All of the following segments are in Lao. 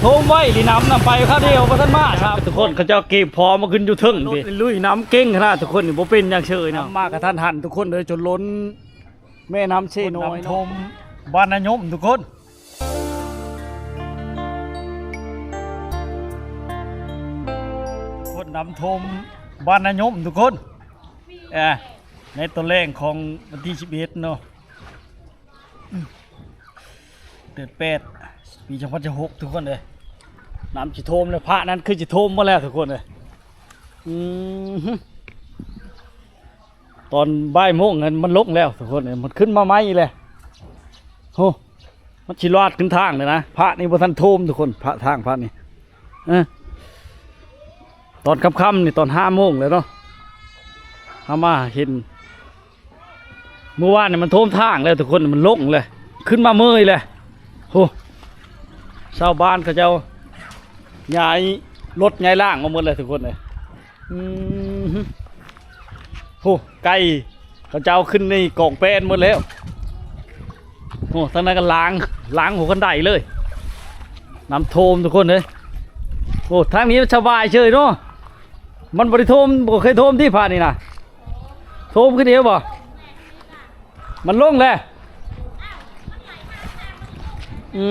ໂທມໄວ້ ລີນ້ຳນຳໄປຄາວດຽວ ບໍ່ທັນມາ. ທຸກຄົນ ເຂົາເຈົ້າເກັບພອມມາຂຶ້ນຢູ່ເທິງພີ້. ລຸຍນ້ຳເກັ່ງຂະໜາດ ທຸກຄົນ ນີ້ບໍ່ເປັນຫຍັງເຊີຍນະ. ນ້ຳມາກະທັນຫັນ ທຸກຄົນເອີຍ ຈົນລົ້ນແມ່ນ້ຳເຊນ້ອຍເນາະ. ນ້ຳຖ້ວມບ້ານນາຍົມ ທຸກຄົນ. ຄົນນ້ຳຖ້ວມບ້ານນາຍົມ ທຸກຄົນ. ເອີ ໃນຕອນແລງຂອງວັນທີສິບເອັດເນາະ ເດືອນແປດ ປີສອງພັນຊາວຫົກ ທຸກຄົນເອີຍ. ນ້ຳຊິຖ້ວມແລ້ວ ພະນັ້ນຄືຊິຖ້ວມໝົດແລ້ວ ທຸກຄົນເອີຍ. ອືມ ຕອນບ່າຍໂມງນັ້ນມັນລົງແລ້ວ ທຸກຄົນເອີຍ. ມັນຂຶ້ນມາໃໝ່ອີກແລ້ວ. ໂຫ ມັນຊິລາດຂຶ້ນທາງເລີຍນະ. ພະນີ້ບໍ່ທັນຖ້ວມ ທຸກຄົນ ພະ ທາງພະນີ້. ເອີ ຕອນຄ່ຳໆນີ້ ຕອນຫ້າໂມງແລ້ວເນາະ ເຮົາມາເຫັນ. ມື້ວານນີ້ມັນຖ້ວມທາງແລ້ວ ທຸກຄົນ ມັນລົງແລ້ວ ຂຶ້ນມາເມີຍແລ້ວ. ໂຫ ຊາວບ້ານເຂົາເຈົ້າຍ້າຍລົດຍ້າຍລ່າງອອກໝົດແລ້ວ ທຸກຄົນເອີຍ. ອືມ ໂຫ ໄກ່ເຂົາເຈົ້າຂຶ້ນໃນກອງແປ້ນໝົດແລ້ວ. ໂອ້ ທາງນັ້ນກໍລ້າງ ລ້າງຫົວຄັນໄດເລີຍ ນ້ຳຖ້ວມ ທຸກຄົນເອີຍ. ໂອ້ ທາງນີ້ມັນສະບາຍເຊີຍເນາະ ມັນບໍ່ໄດ້ຖ້ວມ ບໍ່ເຄີຍຖ້ວມຕິພະນີ້ນະ. ຖ້ວມຄືດຽວບໍ່ ມັນລົງແລ້ວ. ອື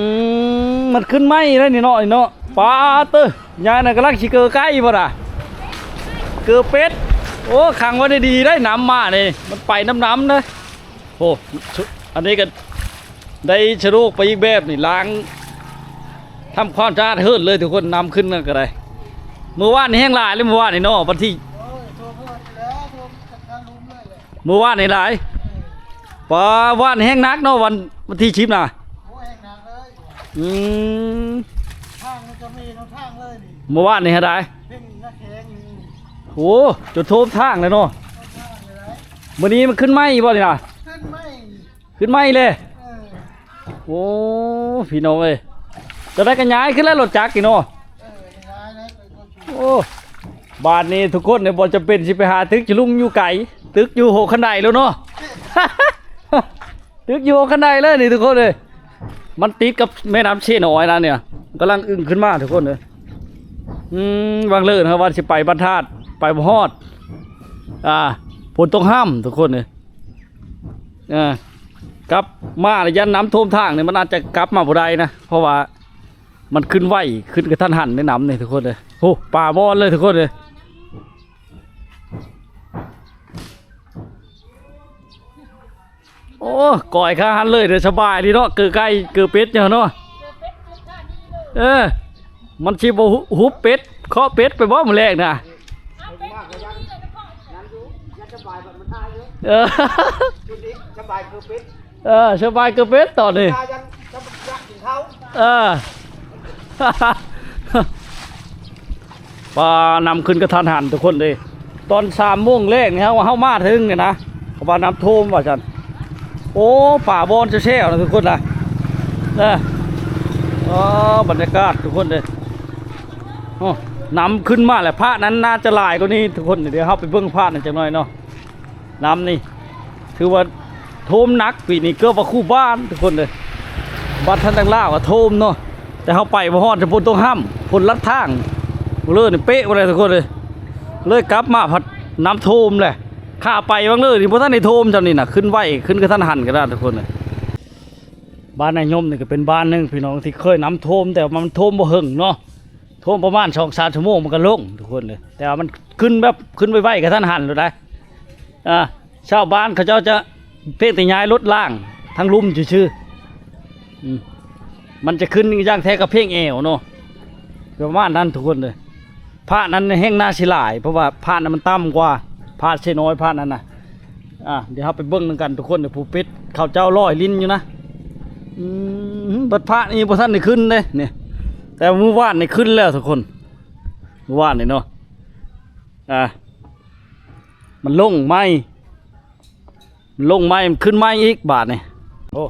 ມ ມັນຂຶ້ນໃໝ່ແລ້ວນີ້ເນາະ ນີ້ເນາະ. ປາດເຕີ ຍາຍນະກຳລັງຊິເກີໄກ່ບໍ່ນະ ເກີເປັດ. ໂອ້ ຂັງໄວ້ໄດ້ດີໄດ໋ ນ້ຳມານີ້ ມັນໄປນຳນ້ຳເດ້. ໂອ້ ອັນນີ້ກໍໄດ້ສະດວກໄປອີກແບບນີ້ ລ້າງ ທຳຄວາມສະອາດເຮືອນເລີຍ ທຸກຄົນ. ນ້ຳຂຶ້ນນັ້ນກໍໄດ້ ມື້ວານນີ້ແຮງຫຼາຍເລີຍ ມື້ວານນີ້ເນາະ ວັນທີ ມື້ວານນີ້ຫຼາຍ ປາ ວານແຮງໜັກເນາະ ວັນ ວັນທີສິບນະ. ໂອ້ ແຮງໜັກເລີຍ. ອືມ ທາງມັນຈະມີເນາະ ທາງເລີຍນີ້ ມື້ວານນີ້ຫາໄດ້ ເປັນໜ້າແຂງນີ້. ໂອ້ ຈົນຖ້ວມທາງເລີຍເນາະ ຖ້ວມທາງເລີຍ. ມື້ນີ້ມັນຂຶ້ນໃໝ່ອີກບໍ່ນີ້ນະ? ຂຶ້ນໃໝ່ ຂຶ້ນໃໝ່ເລີຍ. ເອີ ໂອ້ ພີ່ນ້ອງເອີຍ ຈະໄດ້ກະຍ້າຍຂຶ້ນແລ້ວ ລົດຈັກນີ້ເນາະ. ເອີ ຍ້າຍແລ້ວ ໂອ້ ບາດນີ້ທຸກຄົນນີ້ບໍ່ຈຳເປັນຊິໄປຫາຕຶກຈຸລຸງຢູ່ໄກ ຕຶກຢູ່ຫົວຄັນໄດແລ້ວເນາະ ຕຶກຢູ່ຫົວຄັນໄດເລີຍນີ້ທຸກຄົນເອີຍ. ມັນຕິດກັບແມ່ນ້ຳເຊນ້ອຍນະ ນີ້ກຳລັງອຶ່ງຂຶ້ນມາທຸກຄົນເອີຍ. ອືມ ຫວ່າງເລີນເຮົາວ່າຊິໄປບ້ານທາດ ໄປບໍ່ຮອດ ອ່າ ຝົນຕົກຫ້ຳທຸກຄົນເອີຍ. ອ່າ ກັບມາລະຢ້ານນ້ຳຖ້ວມທາງນີ້ ມັນອາດຈະກັບມາບໍ່ໄດ້ນະ ເພາະວ່າມັນຂຶ້ນໄວ ຂຶ້ນກະທັນຫັນໃນນ້ຳນີ້ທຸກຄົນເອີຍ. ໂອ້ ປາວອນເລີຍທຸກຄົນເອີຍ. ໂອ້ ກອຍຄາຫັ້ນເລີຍເດີ ສະບາຍດີເນາະ ເກີໄກ່ເກີເປັດຢູ່ເນາະ. ເອີ ມັນຊິບໍ່ຫຸບເປັດ ເຄາະເປັດໄປບໍ່ມື້ແລງນະ. ເອີ ສະບາຍເກີເປັດ ເອີ ສະບາຍເກີເປັດຕອນນີ້. ເອີ ປາ ນ້ຳຂຶ້ນກະທັນຫັນທຸກຄົນເດ້. ຕອນສາມໂມງແລງນີ້ ເຮົາ ເຮົາມາເຖິງນີ້ນະ ເຂົາວ່ານ້ຳຖ້ວມວ່າຊັ້ນ. ໂອ້ ປາວອນແຊວໆນະທຸກຄົນນະ. ເອີ ອໍ ບັນຍາກາດທຸກຄົນເດ້. ໂອ້ ນ້ຳຂຶ້ນມາແລ້ວ ພະນັ້ນໜ້າຈະຫຼາຍກວ່ານີ້ທຸກຄົນ. ດຽວເຮົາໄປເບິ່ງພະນັ້ນຈັກໜ້ອຍເນາະ. ນ້ຳນີ້ຖືວ່າຖ້ວມໜັກ ປີນີ້ເກືອບວ່າຄູ່ບ້ານທຸກຄົນເອີຍ. ບັດທາງທາງລາວກໍຖ້ວມເນາະ ແຕ່ເຮົາໄປບໍ່ຮອດ ຝົນຕົກຫ້ຳ ຝົນລັດທາງ ເລີຍນີ້ເປະບໍ່ໄດ້ທຸກຄົນເອີຍ. ເລີຍກັບມາພັດນ້ຳຖ້ວມແຫຼະ. ຂາໄປຫວ່າງເລີຍນີ້ບໍ່ທັນໄດ້ຖ້ວມຊ່ຳນີ້ນະ ຂຶ້ນໄວ ຂຶ້ນກະທັນຫັນຂະໜາດທຸກຄົນເອີຍ. ບ້ານນາຍົມນີ້ກໍເປັນບ້ານໜຶ່ງພີ່ນ້ອງ ທີ່ເຄີຍນ້ຳຖ້ວມ ແຕ່ວ່າມັນຖ້ວມບໍ່ເຫິງເນາະ ຖ້ວມປະມານສອງສາມຊົ່ວໂມງມັນກໍລົງທຸກຄົນເອີຍ. ແຕ່ວ່າມັນຂຶ້ນແບບ ຂຶ້ນໄວໆກະທັນຫັນໂລດໄດ໋. ອ່າ ຊາວບ້ານເຂົາເຈົ້າຈະພຽງແຕ່ຍ້າຍລົດລ້າງທາງລຸ່ມຊື່ໆ. ອືມ ມັນຈະຂຶ້ນຢ່າງແທ້ກໍພຽງແອວເນາະ ປະມານນັ້ນທຸກຄົນເອີຍ. ພະນັ້ນແຮ່ງໜ້າຊິຫຼາຍ ເພາະວ່າພະນັ້ນມັນຕ່ຳກວ່າ ພະເຊນ້ອຍ ພະນັ້ນນະ. ອ່າ ດຽວເຮົາໄປເບິ່ງນຳກັນທຸກຄົນ ຜູ້ເປັດເຂົາເຈົ້າລອຍລິ້ນຢູ່ນະ. ອືມ ບັດພະນີ້ບໍ່ທັນໄດ້ຂຶ້ນເດ້ນີ້ ແຕ່ມື້ວານນີ້ຂຶ້ນແລ້ວທຸກຄົນ ມື້ວານນີ້ເນາະ. ອ່າ ມັນລົງໃໝ່ ມັນລົງໃໝ່ ມັນຂຶ້ນໃໝ່ອີກບາດນີ້. ໂອ້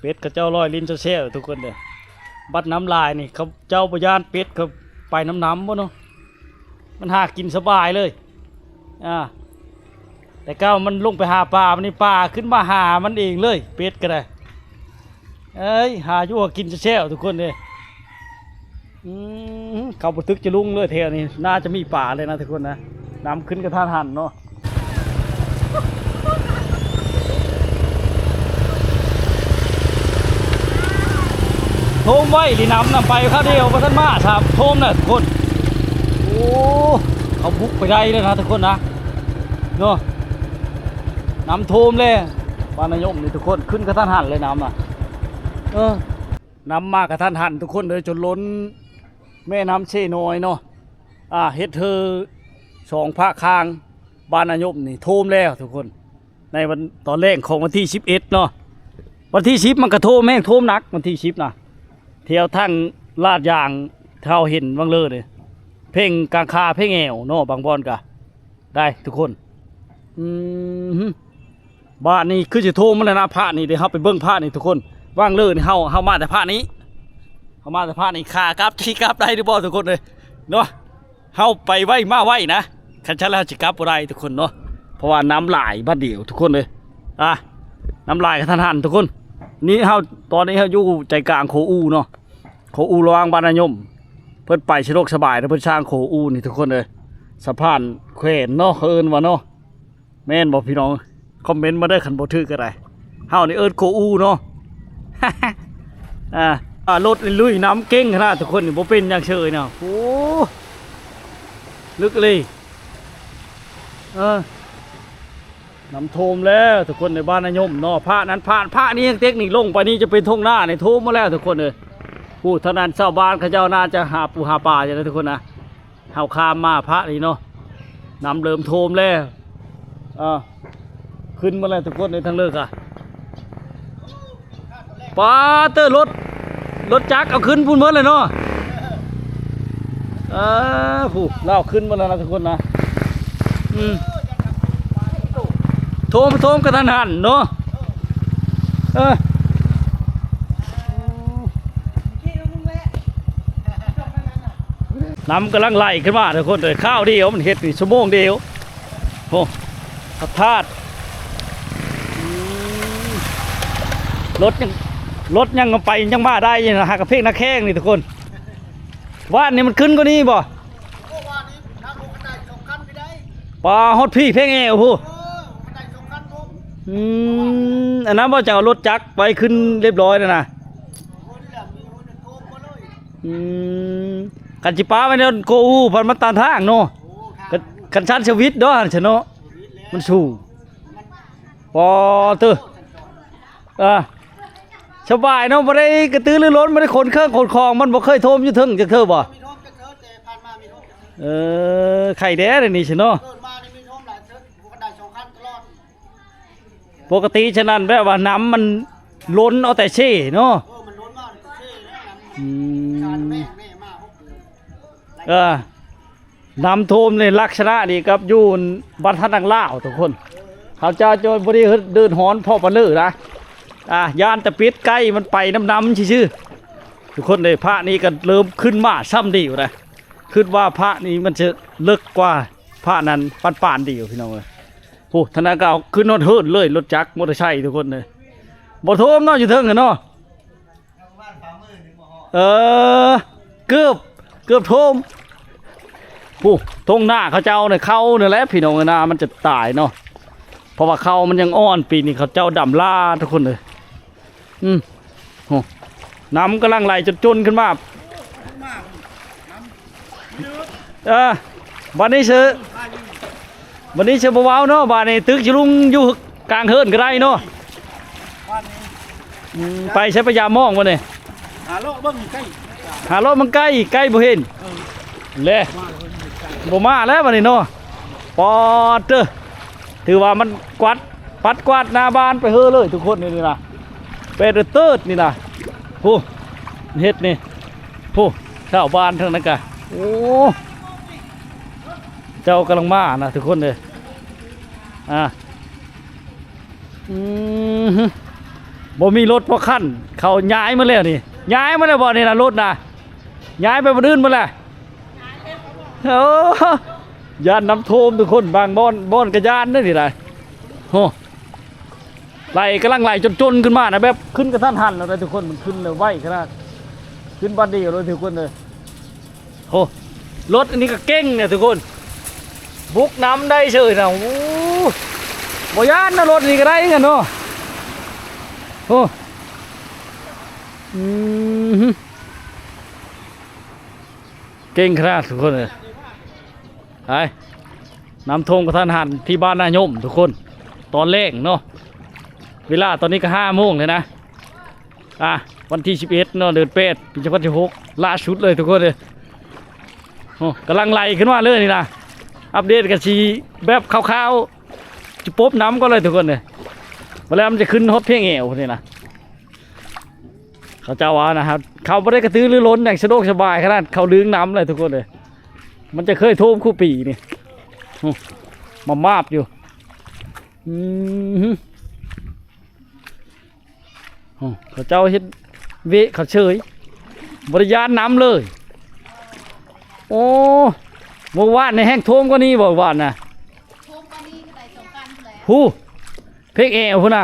ເປັດເຂົາເຈົ້າລອຍລິ້ນແຊວໆທຸກຄົນເດີ. ບັດນ້ຳຫຼາຍນີ້ ເຂົາເຈົ້າບໍ່ຢ້ານເປັດເຂົາໄປນຳນ້ຳບໍ່ເນາະ ມັນຫາກິນສະບາຍເລີຍ. ອ່າ ແຕ່ເກົ່າມັນລົງໄປຫາປາ ບັດນີ້ປາຂຶ້ນມາຫາມັນເອງເລີຍ ເປັດກໍໄດ້. ເອີຍ ຫາຢູ່ຫາກິນແຊວໆທຸກຄົນເດີ. ອືມ ເຂົ້າບໍ່ຕຶກຈະລຸງເລີຍແຖວນີ້ ໜ້າຈະມີປາເລີຍນະທຸກຄົນນະ. ນ້ຳຂຶ້ນກະທັນຫັນເນາະ ໂທມໄວອີ່ຫຼີ ນ້ຳນຳໄປຄາວດຽວບໍ່ທັນມາຊ້ຳ ໂທມນະທຸກຄົນ. ໂອ້ ເຂົາບຸກໄປໄດ້ເລີຍນະທຸກຄົນນະ ເນາະ. ນ້ຳໂທມແລ້ວ ບ້ານນາຍົມນີ້ທຸກຄົນ ຂຶ້ນກະທັນຫັນເລີຍນ້ຳນະ ເອີ ນ້ຳມາກະທັນຫັນທຸກຄົນເອີຍ ຈົນລົ້ນແມ່ນ້ຳເຊນ້ອຍເນາະ. ອ່າ ເຮັດໃຫ້ສອງພາກຂ້າງບ້ານນາຍົມນີ້ໂທມແລ້ວທຸກຄົນ. ໃນວັນ ຕອນແລງຂອງວັນທີສິບເອັດເນາະ ວັນທີສິບມັນກະໂທມແຮງ ໂທມໜັກວັນທີສິບນະ ແຖວທາງລາດຢາງ ເຮົາເຫັນຫວ່າງເລີເດ້ ເພັງກາງຄາ ເພັງແອວເນາະ ບາງບ່ອນກະໄດ້ທຸກຄົນ. ອືມ ບ້ານນີ້ຄືຊິໂທມໝົດແລ້ວນະ ພະນີ້ເດ້ ເຮົາໄປເບິ່ງພະນີ້ທຸກຄົນ. ຫວ່າງເລີນີ້ເຮົາ ເຮົາມາແຕ່ພະນີ້ ເຮົາມາແຕ່ພະນີ້ ຂາກັບຊິກັບໄດ້ຫຼືບໍ່ທຸກຄົນເອີຍເນາະ. ເຮົາໄປໄວມາໄວນະ ຄັນຊັ້ນແລ້ວຊິກັບບໍ່ໄດ້ທຸກຄົນເນາະ ເພາະວ່ານ້ຳຫຼາຍບາດດຽວທຸກຄົນເອີຍ. ອ່າ ນ້ຳຫຼາຍກະທັນຫັນທຸກຄົນ. ນີ້ເຮົາ ຕອນນີ້ເຮົາຢູ່ໃຈກາງໂຄອູເນາະ ໂຄອູລະຫວ່າງບ້ານນາຍົມ ເພິ່ນໄປສະດວກສະບາຍ ແລ້ວເພິ່ນສ້າງໂຄອູນີ້ທຸກຄົນເອີຍ. ສະພານແຂວນເນາະ ເຂົາເອີ້ນວ່າເນາະ ແມ່ນບໍ່ພີ່ນ້ອງ? ຄອມເມັນມາເດີ ຄັນບໍ່ຖືກກະໄດ້. ເຮົານີ້ເອີ້ນໂຄອູເນາະ. ອ່າ ອ່າ ລົດນີ້ລຸຍນ້ຳເກັ່ງຂະໜາດທຸກຄົນ ນີ້ບໍ່ເປັນຫຍັງເຊີຍນະ. ໂອ້ ລຶກເລີຍ ເອີ ນ້ຳໂທມແລ້ວທຸກຄົນໃນບ້ານນາຍົມເນາະ. ພະນັ້ນ ພະ ພະນີ້ຍັງເຕັກນີ້ ລົງໄປນີ້ຈະເປັນທົ່ງນານີ້ ໂທມໝົດແລ້ວທຸກຄົນເອີຍ. ຜູ້ທາງນັ້ນຊາວບ້ານເຂົາເຈົ້າໜ້າຈະຫາປູຫາປາຢູ່ນະທຸກຄົນນະ. ເຮົາຂ້າມມາພະນີ້ເນາະ ນ້ຳເລີ່ມໂທມແລ້ວ ອ່າ ຂຶ້ນມາແລ້ວທຸກຄົນໃນທາງເລີກອະ. ປາເຕີ ລົດ ລົດຈັກເອົາຂຶ້ນພຸ້ນເໝິດເລີຍເນາະ. ເອີ ຜູ້ລາວຂຶ້ນມາແລ້ວນະທຸກຄົນນະ. ອືມ ໂທມ ໂທມກະທັນຫັນເນາະ. ເອີ ນ້ຳກຳລັງໄຫຼຂຶ້ນມາທຸກຄົນເອີຍ. ຄາວດຽວມັນເຮັດນີ້ ຊົ່ວໂມງດຽວ. ໂອ້ ພະທາດ ອືມ ລົດຍັງ ລົດຍັງໄປຍັງມາໄດ້ຢູ່ນະ ຫາກະເພງນາແຂ້ງນີ້ທຸກຄົນ. ວານນີ້ມັນຂຶ້ນກວ່ານີ້ບໍ່? ໂອ້ ວານນີ້ທາງລົງຄັນໄດສອງຄັນໄປໄດ້. ປາ ຮອດພີ້ເພງແອວພຸ້ນ. ເອີ ຄັນໄດສອງຄັນພຸ້ນ. ອືມ ອັນນັ້ນບໍ່ ຈະເອົາລົດຈັກໄວ້ຂຶ້ນລຽບຮ້ອຍແລ້ວນະ. ອືມ ຄັນຊິປະໄວ້ໃນໂກອູ ພັດມັນຕັນທາງເນາະ. ໂອ້ ທາງ ຄັນ ຄັນຊັ້ນສະວິດເນາະ ຫັ້ນຊະເນາະ ມັນສູງ. ປາເຕີ ອ່າ ສະບາຍເນາະ ບໍ່ໄດ້ກະຕືລືລົ້ນ ບໍ່ໄດ້ຂົນເຄື່ອງຂົນຂອງ ມັນບໍ່ເຄີຍໂທມຢູ່ເທິງຈັກເທື່ອບໍ່? ມີໂທມຈັກເທື່ອ ແຕ່ຜ່ານມາມີໂທມຈັກເທື່ອ. ເອີ ໄຄແດ່ດຽວນີ້ຊະເນາະ. ເກີດມານີ້ມີໂທມຫຼາຍເທື່ອ ບໍ່ໄດ້ສອງຄັນຕະຫຼອດ. ປົກກະຕິສະນັ້ນແບບວ່ານ້ຳມັນລົ້ນເອົາແຕ່ເຊເນາະ. ເອີ ມັນລົ້ນມາແຕ່ເຊແລ້ວ. ອືມ ສານແມ່ ແມ່ມາຫົກເດືອນ. ເອີ ນ້ຳຖ້ວມໃນລັກສະນະນີ້ກັບຢູ່ບ້ານທ່ານນາງລາວທຸກຄົນ. ເຂົາເຈົ້າຈະບໍ່ໄດ້ເດືອດຮ້ອນເພາະປານເລີນະ ອ່າ ຢ້ານແຕ່ເປັດໄກ່ມັນໄປນຳນ້ຳຊື່ໆ ທຸກຄົນເດ້. ພະນີ້ກະເລີ່ມຂຶ້ນມາຊ້ຳດີຢູ່ນະ. ຄິດວ່າພະນີ້ມັນຈະເລິກກວ່າພະນັ້ນປານໆດຽວ ພີ່ນ້ອງເອີຍ. ໂອ້ ທາງນັ້ນກະເອົາຂຶ້ນຮອດເຮືອນເລີຍ ລົດຈັກ ມໍເຕີໄຊທຸກຄົນເອີຍ. ບໍ່ຖ້ວມເນາະ ຢູ່ເທິງຫັ້ນເນາະ. ເອີ ເກືອບ ເກືອບຖ້ວມ. ຜູ້ ທົ່ງນາເຂົາເຈົ້ານີ້ ເຂົ້ານີ້ແຫຼະພີ່ນ້ອງເອີຍ ນາມັນຈະຕາຍເນາະ ເພາະວ່າເຂົ້າມັນຍັງອ່ອນ. ປີນີ້ເຂົາເຈົ້າດຳຫຼ້າທຸກຄົນເອີຍ. ອືມ ໂອ້ ນ້ຳກຳລັງໄຫຼຈົນຈົນຂຶ້ນມາ. ເອີ ບາດນີ້ເຊີ ບາດນີ້ເຊີບໍ່ເວົ້າເນາະ ບາດນີ້ຕຶກຊິລົງຢູ່ກາງເຮືອນກະໄດ້ເນາະ. ອືມ ໄປໃສ ໄປຢາມມອງບາດນີ້ ຫາເລາະເບິ່ງໃກ້ ຫາເລາະເບິ່ງໃກ້ ໃກ້ບໍ່ເຫັນ. ເອີ ແລະ ບໍ່ມາແລ້ວບາດນີ້ເນາະ. ປາດເຕີ ຖືວ່າມັນກວາດ ປັດກວາດໜ້າບ້ານໄປເຮີເລີຍທຸກຄົນ ນີ້ນະ ແປດເຕີດນີ້ນະ. ໂອ້ ເຮັດນີ້ ໂອ້ ຊາວບ້ານທາງນັ້ນກະ ໂອ້ ເຈົ້າກຳລັງມານະທຸກຄົນເດີ. ອ່າ ອືມ ບໍ່ມີລົດພໍຄັນ ເຂົາຍ້າຍມາແລ້ວນີ້ ຍ້າຍມາແລ້ວບໍ່ນີ້ນະ ລົດນະ ຍ້າຍໄປບ່ອນອື່ນໝົດແລ້ວ. ໂອ້ ຢ້ານນ້ຳຖ້ວມທຸກຄົນ ບາງບ່ອນ ບ່ອນກະຢ້ານເດ້ນີ້ໄດ໋. ໂອ້ ໄຫຼ ກຳລັງໄຫຼຈົນໆຂຶ້ນມານະ ແບບຂຶ້ນກະທັນຫັນເລີຍທຸກຄົນ ມັນຂຶ້ນແລ້ວໄວຂະໜາດ ຂຶ້ນບາດດຽວເລີຍທຸກຄົນເອີຍ. ໂອ້ ລົດອັນນີ້ກໍເກັ່ງນະທຸກຄົນ ບຸກນ້ຳໄດ້ເສີຍນະ. ໂອ້ ບໍ່ຢ້ານນະ ລົດນີ້ກໍໄດ້ຄືກັນເນາະ. ໂອ້ ອືມ ເກັ່ງຂະໜາດທຸກຄົນເອີຍ. ໄປ ນ້ຳຖ້ວມກະທັນຫັນທີ່ບ້ານນາຍົມທຸກຄົນ ຕອນແລງເນາະ. ເວລາຕອນນີ້ກໍຫ້າໂມງແລ້ວນະ ອ່າ ວັນທີສິບເອັດເນາະ ເດືອນແປດ ປີສອງພັນສິບຫົກ ລ່າສຸດເລີຍທຸກຄົນເອີຍ. ໂອ້ ກຳລັງໄຫຼຂຶ້ນມາເລີຍນີ້ນະ. ອັບເດດກໍຊິແບບຄ່າວໆ ຈະປົບນ້ຳກ່ອນເລີຍທຸກຄົນເອີຍ. ບໍ່ແລ້ວມັນຈະຂຶ້ນຮອດພຽງແອວພຸ້ນນີ້ນະ. ເຂົາເຈົ້າວ່ານະ ເຂົາບໍ່ໄດ້ກະຕືລືລົ້ນຫຍັງ ສະດວກສະບາຍຂະໜາດ ເຂົາລຶງນ້ຳເລີຍທຸກຄົນເອີຍ. ມັນຈະເຄີຍຖ້ວມຄູ່ປີນີ້. ໂອ້ ມາມາບຢູ່. ອືມ ໂອ້ ເຂົາເຈົ້າເຮັດເວະເຂົາເສີຍ ບໍ່ໄດ້ຢ້ານນ້ຳເລີຍ. ໂອ້ ມື້ວານນີ້ແຮ່ງຖ້ວມກວ່ານີ້ບໍ່ ວານນະ? ຖ້ວມກວ່ານີ້ກໍໄດ້ສອງຄັນພຸ້ນແຫຼະ. ຫູ ເພກແອວພຸ້ນນະ.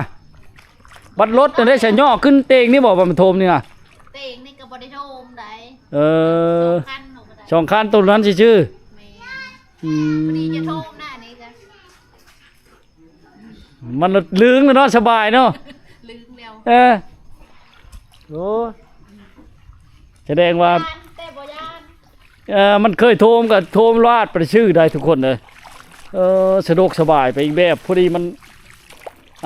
ບັດລົດນັ້ນເດ້ ສະຍໍ້ຂຶ້ນເຕງນີ້ບໍ່ ວ່າມັນຖ້ວມນີ້ນະ? ເຕງນີ້ກໍບໍ່ໄດ້ຖ້ວມໃດ. ເອີ ສອງຄັນ ສອງຄັນ ໂຕນັ້ນຊື່ໆ. ແມ່ນ ອືມ ພໍດີຈະຖ້ວມນະ ອັນນີ້ກະ ມັນລຶງແລ້ວເນາະ ສະບາຍເນາະ ລຶງແລ້ວ. ເອີ ໂອ້ ສະແດງວ່າ ຢ້ານແຕ່ບໍ່ຢ້ານ. ເອີ ມັນເຄີຍຖ້ວມກໍຖ້ວມລາດໄປຊື່ໄດ້ທຸກຄົນເອີຍ. ເອີ ສະດວກສະບາຍໄປອີກແບບ. ພໍດີມັນ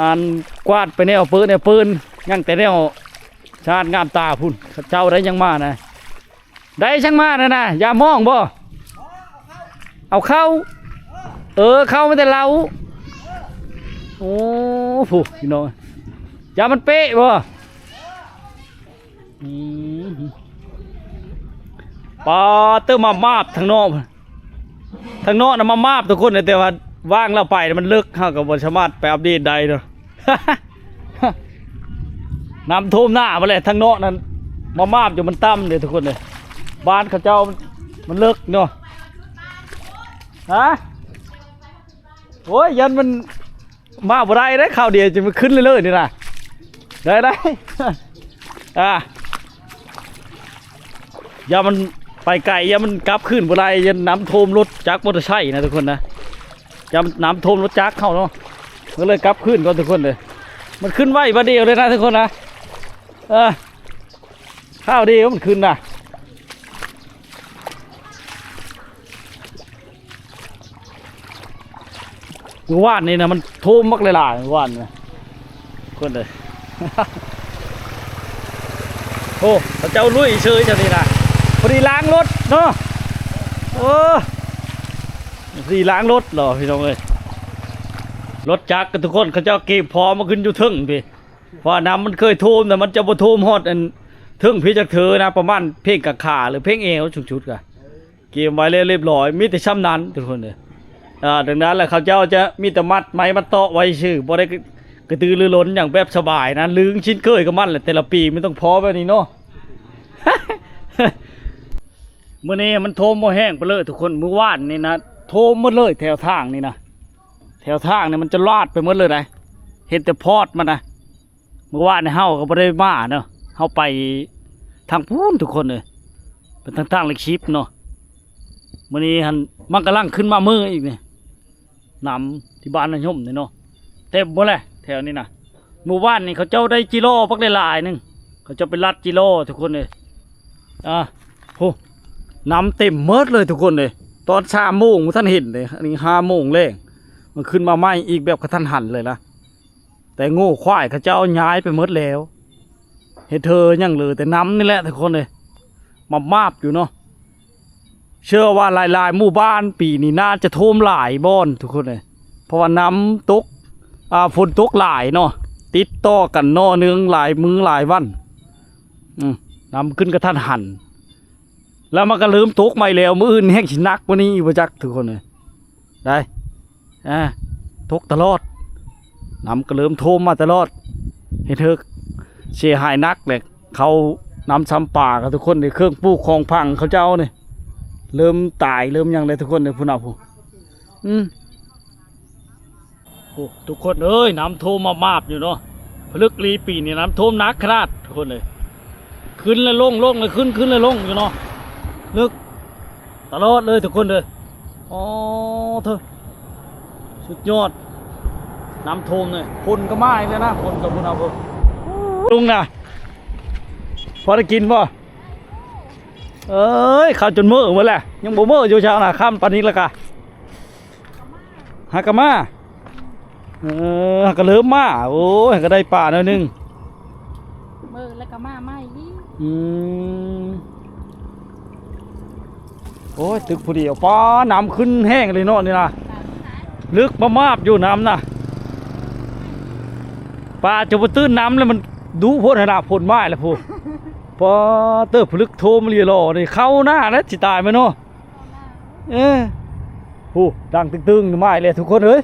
ອັນ ກວາດໄປແນວເປີນແນວເປີນ ຍັງແຕ່ແນວສະອາດງາມຕາພຸ້ນ. ເຂົາເຈົ້າໄດ້ຫຍັງມານະ? ໄດ້ຫຍັງມານະນະ? ຢາມອງບໍ່? ເອົາເຂົ້າ. ເອີ ເຂົ້າມາແຕ່ເລົາ. ໂອ້ ຜູ້ ພີ່ນ້ອງ ຢາມັນເປະບໍ່? ອືມ ປາເຕີ ມາມາບທາງນອກ ທາງນອກນະມາມາບທຸກຄົນ ແຕ່ວ່າວ່າງລາວໄປມັນເລິກ ເຮົາກໍບໍ່ສາມາດໄປອັບເດດໄດ້ເນາະ. ນ້ຳຖ້ວມໜ້າໝົດແຫຼະ ທາງນອກນັ້ນມາມາບຢູ່ ມັນຕ່ຳເດ້ທຸກຄົນເດ້. ບ້ານເຂົາເຈົ້າມັນເລິກເນາະ. ຮະ ໂອ້ຍ ຢ້ານມັນ ມາບໍ່ໄດ້ເດ້ ຄາວດຽວຈະມາຂຶ້ນເລື້ອຍໆນີ້ນະ. ໄດ້ ໄດ້ ອ່າ ຢ່າມັນໄປໄກ ຢ່າມັນກັບຄືນບໍ່ໄດ້ ຢ້ານນ້ຳຖ້ວມລົດຈັກມໍເຕີໄຊນະທຸກຄົນນະ. ຢ້ານນ້ຳຖ້ວມລົດຈັກເຮົາເນາະ ກໍເລີຍກັບຄືນກ່ອນທຸກຄົນເດີ. ມັນຂຶ້ນໄວບາດດຽວເລີຍນະທຸກຄົນນະ. ເອີ ຄາວດຽວມັນຂຶ້ນນະ. ມື້ວານນີ້ນະ ມັນຖ້ວມບັກຫຼາຍໆ ມື້ວານນະ ຄົນເດີ. ໂອ້ ເຂົາເຈົ້າລຸຍເຊີຍຈັ່ງນີ້ນະ ພໍດີລ້າງລົດເນາະ. ໂອ້ ພໍດີລ້າງລົດເນາະ ພີ່ນ້ອງເອີຍ. ລົດຈັກກັນທຸກຄົນ ເຂົາເຈົ້າເກັບພ້ອມມາຂຶ້ນຢູ່ເທິງພີ້ ເພາະວ່ານ້ຳມັນເຄີຍຖ້ວມນະ ມັນຈະບໍ່ຖ້ວມຮອດອັນເທິງພີ້ຈັກເທື່ອນະ ປະມານເພງກາງຂາ ຫຼືເພງແອວສູງສຸດກະ ກຽມໄວ້ແລ້ວລຽບຮ້ອຍ ມີແຕ່ຊ່ຳນັ້ນທຸກຄົນເອີຍ. ອ່າ ດັ່ງນັ້ນແຫຼະ ເຂົາເຈົ້າຈະມີແຕ່ມັດໄມ້ມັດຕອກໄວ້ຊື່ ບໍ່ໄດ້ກະ ກະຕືລືລົ້ນຫຍັງ ແບບສະບາຍນະ ລຶງຊິນເຄີຍກັບມັນແຫຼະ. ແຕ່ລະປີມັນຕ້ອງພໍແບບນີ້ເນາະ. ມື້ນີ້ມັນຖ້ວມບໍ່ແຫ້ງໄປເລີຍທຸກຄົນ ມື້ວານນີ້ນະ ຖ້ວມໝົດເລີຍແຖວທາງນີ້ນະ ແຖວທາງນີ້ມັນຈະລາດໄປໝົດເລີຍໃດ໋ ເຫັນແຕ່ພອດມັນນະ. ມື້ວານນີ້ເຮົາກໍບໍ່ໄດ້ມາເນາະ ເຮົາໄປທາງພຸ້ນທຸກຄົນເອີຍ ໄປທາງ ທາງຫຼັກສິບເນາະ. ມື້ນີ້ຫັ້ນມັນກຳລັງຂຶ້ນມາເມີອີກນີ້ ນ້ຳທີ່ບ້ານນາຍົມນີ້ເນາະ ເຕັມໝົດແຫຼະແຖວນີ້ນະ. ມື້ວານນີ້ເຂົາເຈົ້າໄດ້ຈີລໍບັກຫຼາຍໆໜຶ່ງ ເຂົາເຈົ້າໄປລັດຈີລໍທຸກຄົນເອີຍ. ອ່າ ໂຫ ນ້ຳເຕັມໝົດເລີຍທຸກຄົນເອີຍ. ຕອນສາມໂມງບໍ່ທັນເຫັນເດ້ ອັນນີ້ຫ້າໂມງແລງ ມັນຂຶ້ນມາໃໝ່ອີກແບບກະທັນຫັນເລີຍນະ. ແຕ່ງົວຄວາຍເຂົາເຈົ້າຍ້າຍໄປໝົດແລ້ວ ເຮັດເທີຫຍັງເຫຼືອແຕ່ນ້ຳນີ້ແຫຼະທຸກຄົນເອີຍ ມາບໆຢູ່ເນາະ. ເຊື່ອວ່າຫຼາຍໆໝູ່ບ້ານປີນີ້ໜ້າຈະຖ້ວມຫຼາຍບ່ອນທຸກຄົນເອີຍ ເພາະວ່ານ້ຳຕົກ ອ່າ ຝົນຕົກຫຼາຍເນາະ ຕິດຕໍ່ກັນຕໍ່ເນື່ອງຫຼາຍມື້ຫຼາຍວັນ. ອືມ ນ້ຳຂຶ້ນກະທັນຫັນ ແລ້ວມັນກໍເລີ່ມຕົກໃໝ່ແລ້ວ ມື້ອື່ນແຮ່ງຊິໜັກກວ່ານີ້ອີກບໍ່ຈັກທຸກຄົນເອີຍ ໄດ້ ອ່າ ຕົກຕະຫຼອດ ນ້ຳກໍເລີ່ມຖ້ວມມາຕະຫຼອດ ເຮັດເຖິກເສຍຫາຍໜັກແຫຼະ. ເຂົ້ານ້ຳຊຳປາກັນທຸກຄົນເດ້ ເຄື່ອງປູກຂອງຝັງເຂົາເຈົ້ານີ້ ເລີ່ມຕາຍເລີ່ມຫຍັງແລ້ວທຸກຄົນເດ້ ພຸ້ນນະ ຜູ້ ອືມ ໂອ້ ທຸກຄົນເອີຍ ນ້ຳຖ້ວມມາບໆຢູ່ເນາະ ຜະລຶກລີປີນີ້ນ້ຳຖ້ວມໜັກຂະໜາດທຸກຄົນເອີຍ ຂຶ້ນແລ້ວລົງ ລົງແລ້ວຂຶ້ນ ຂຶ້ນແລ້ວລົງຢູ່ເນາະ ເລິກ ຕະຫຼອດເລີຍທຸກຄົນເດີ. ອໍ ເທີ ສຸດຍອດ ນ້ຳຖ້ວມເລີຍ. ຝົນກໍມາອີກແລ້ວນະ ຝົນກໍພຸ້ນເອົາພຸ້ນ. ລຸງນະ ພໍໄດ້ກິນບໍ່? ເອີຍ ເຂົ້າຈົນເມີ້ໝົດແຫຼະ ຍັງບໍ່ເມີ້ຢູ່ເຊົ້ານະ ຄ່ຳປານນີ້ລະກະ ຫາກະມາ. ເອີ ຫາກະເລີ່ມມາ. ໂອ້ຍ ຫາກະໄດ້ປາໜ້ອຍໜຶ່ງ ເມີ້ແລ້ວກໍມາໃໝ່ອີກ. ອືມ ໂອ້ຍ ຕຶກຜູ້ດຽວ ປ້າ ນ້ຳຂຶ້ນແຮງເລີຍເນາະນີ້ນະ. ເລິກມາມາບຢູ່ນ້ຳນະ ປາຈະບໍ່ຕື່ນນ້ຳແລ້ວ ມັນດຸໂພດຫັ້ນນະ. ຝົນມາແລ້ວພຸ້ນ ປ້າເຕີ ຜະລຶກໂທມອີ່ຫຼີຫຼໍ່ນີ້ ເຂົ້າໜ້າແລ້ວ ຊິຕາຍແມ່ນເນາະ. ເອີ ໂອ້ ດັງຕຶງໆ ມາອີກແລ້ວທຸກຄົນເອີຍ.